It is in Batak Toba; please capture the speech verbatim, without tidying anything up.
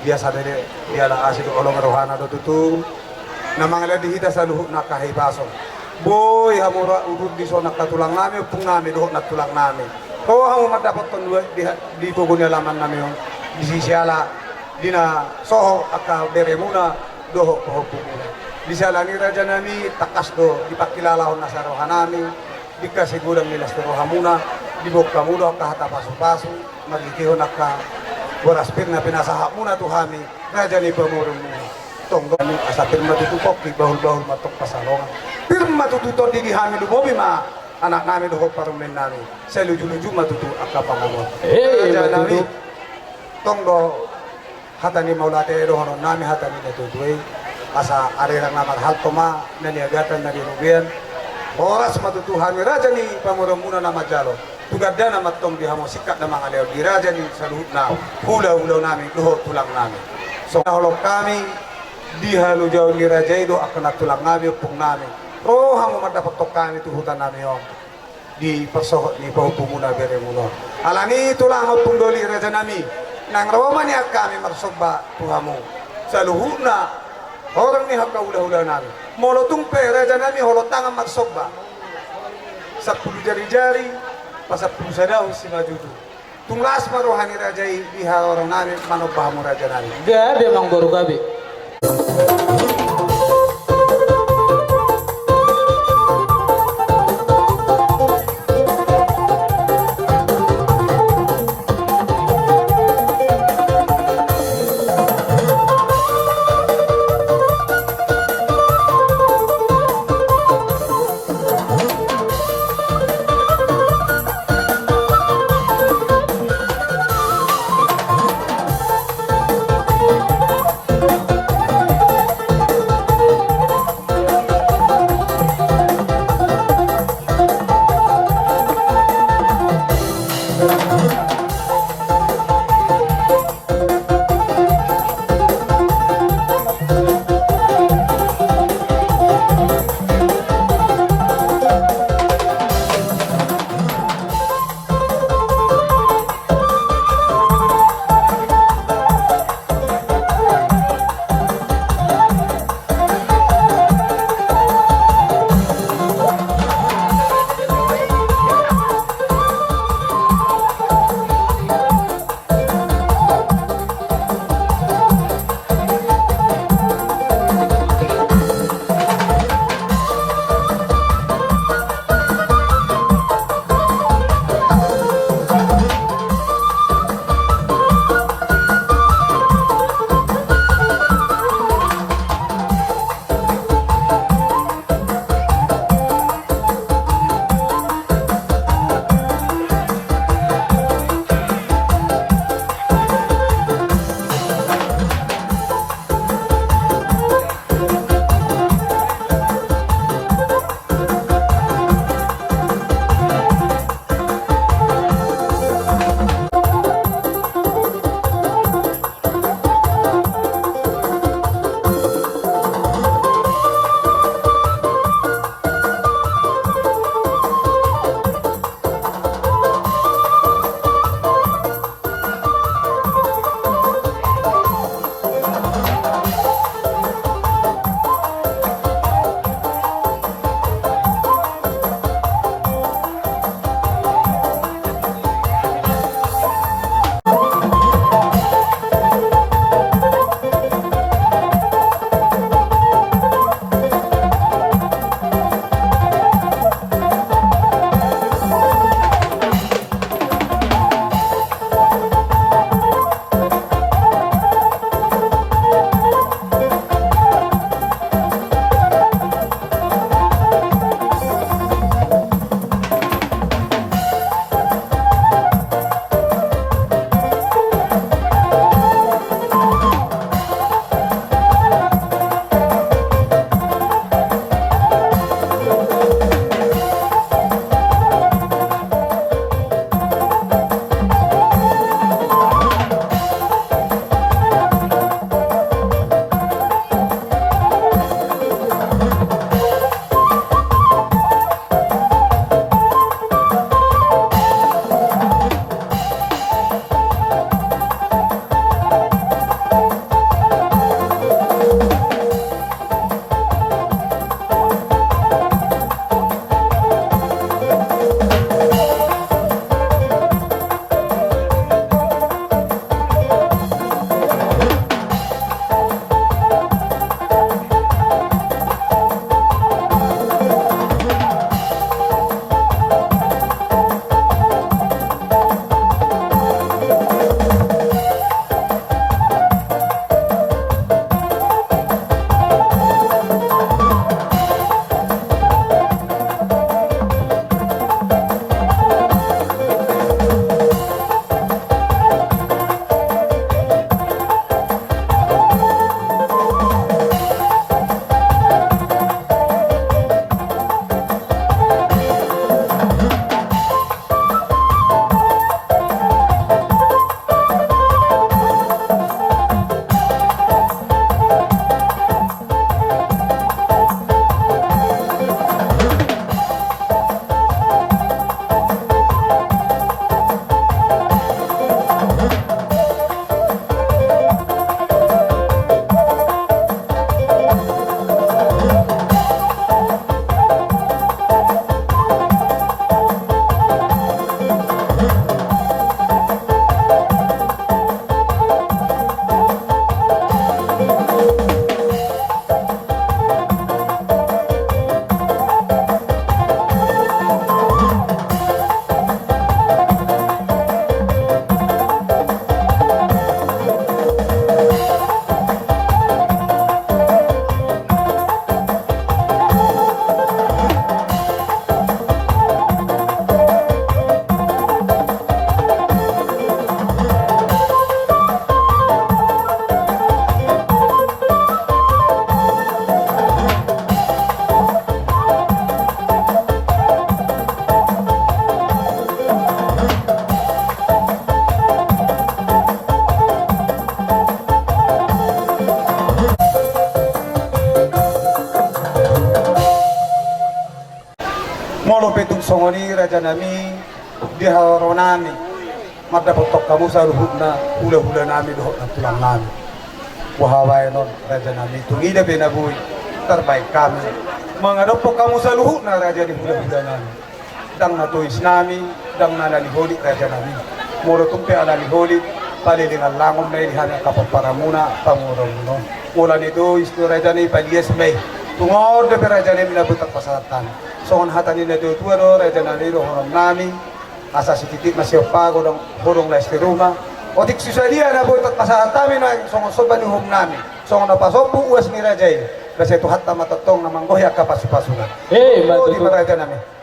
Biasa do i, diala asi dohot holong rohana do tutu na mangalehon di hita saluhutna angka hahipason. Boi hamu ra udur dison angka tulangnami, ompungnami dohot nantulangnami. Ro hamu mandapothon dua di, di pogu ni alamannami on, di sisiala di na soho angka beremuna dohot pahompumuna. Di siala ni i rajanami, tangkas do dipangkilalahon nasa rohanami, dikasih godang ni las ni rohamuna, diboan hamu do angka hata pasupasu, marhitehon angka boras pir na pinasahatmuna tu hami, raja ni pamoruonmuna. Tong do hami asa pir ma tutu pongki, bahulbahul ma tong pansalongan. Pir ma tutu tondi di hami, lumobi ma anaknami dohot parumennami. Sai lujuluju ma tutu angka panganon. Eh, rajanami, ma tutu. Tong do hata ni mauliate dohononnami, hata ni natuatua i, asa arerang na marhalto ma na niagatan na di robean. Horas ma tutu hami raja ni pamoruonmuna na manjalo. Tu gandana ma tong di hamu singkat na mangalehon di raja ni saluhutna hulahulaonnami dohot tulangnami. Songon na holong hami di halojaon ni raja i dohot angka nantulangnami, ompungnami, ro hamu mandapothon hami tu hutanami on di parsohot ni pahompumuna beremuna on. Alani i tulang, ompung, doli, rajanami, naeng ro ma nian hami marsomba tu hamu saluhutna horong ni angka hulahulaonnami. Molo tung pe rajanami holong tangan marsomba, sampulu jarijari, pasampulu sadahon simanjujung. Tung las ma roha ni raja i di hahorongnami manomba hamu rajanami. Gabe, amangboru, gabe. Songon i rajanami, di haroro nami mandapothon hamu saluhutna hula-hula nami dohot nantulang nami. Boha baenon rajanami, tung ida pe na boi tarbaen hami mangadophon hamu saluhutna raja ni hula-hula nami. Ndang na tois nami, ndang na ala ni holit rajanami. Molo tung pe ala ni holit, palelengan langon ma i di hami angka pomparanmuna, pamoruonmuna on. Molo ala ni tois do rajanami, palias ma i. Tung on dope rajanami na boi tarpasahat hami. Songon hata ni natua-tua do rajanami, dohonon nami: Asa sititi ma siompa, godang hodong laos di ruma. Otik so sadia na boi tarpasahat hami nuaeng songon somba ni uhum nami, songon na pasombu uas ni raja i, asa Tuhanta ma tongtong na manggohi angka pasu-pasuna. Emma tutu. Olo, di ma rajanami.